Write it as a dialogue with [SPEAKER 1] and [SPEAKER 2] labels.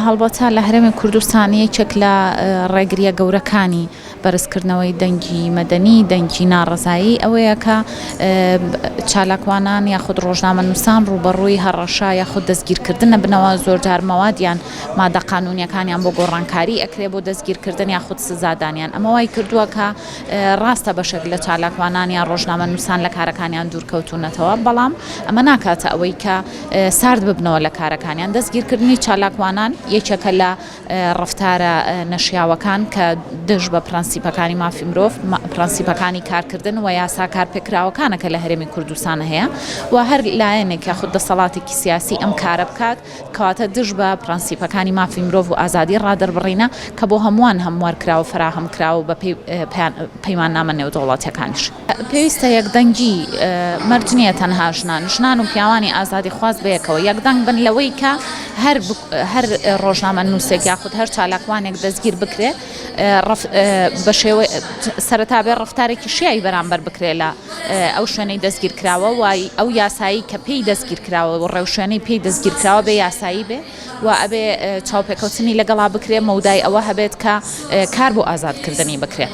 [SPEAKER 1] هەڵبەتە لە هەرێمی کوردستان یەکێک لە ڕێگرییە گەورەکانی بەرزکردنەوەی دەنگی مەدەنی، دەنگی ناڕەزایی ئەوەیە کە چالاکوانان یاخود ڕۆژنامەنووسان ڕووبەڕووی هەڕەشە یاخود دەستگیرکردن ئەبنەوە، زۆرجار مەوادیان، مادە قانوونیەکانیان بۆ گۆڕانکاری ئەکرێ بۆ دەستگیرکردن یاخود سزادانیان. ئەمە وای کردووە کە ڕاستە بەشێک لە چالاکوانان یان ڕۆژنامەنووسان لە کارەکانیان دوورکەوتوونەتەوە، بەڵام ئەمە ناکاتە ئەوەی کە سارد ببنەوە لە کارەکانیان. دەستگیرکردنی چالاکوانان یەکێکە لە ڕەفتارە نەشیاوەکان کە دژ بە پرەنسیپەکانی مافی مرۆڤ، پرەنسیپەکانی کارکردن و یاسا کارپێکراوەکانە کە لە هەرێمی کوردستان هەیە و هەر لایەنێک یاخود دەسەڵاتێکی سیاسی ئەم کارە بکات کەواتە دژ بە پرەنسیپەکانی مافی مرۆڤ و ئازادی ڕادەربڕینە کە بۆ هەمووان هەموار کراوە فەراهەم کراوە بە پێی پەیماننامە نێودەوڵەتیەکانیش. پێویستە یەکدەنگی، مەرج نییە تەنها ژنان، ژنان و پیاوانی ئازادیخواز بەیەکەوە یەکدەنگ بن لەوەی کە هەر هەر ڕۆژنامەنووسێک یاخود هەر چالاکوانێک دەستگیر بکرێ بە شێوەی سەرەتا بێ ڕەفتارێکی شیاوی بەرامبەر بکرێ لە ئەو شوێنەی دەستگیر کراوە و ئەو یاسایی کە پێی دەستگیر کراوە و ڕێوشوێنەی پێی دەستگیر کراوە بێ یاسایی بێ و ئەبێ چاوپێکەوتنی لەگەڵا بکرێ مەودای ئەوە هەبێت کە کار بۆ ئازادکردنی بکرێ.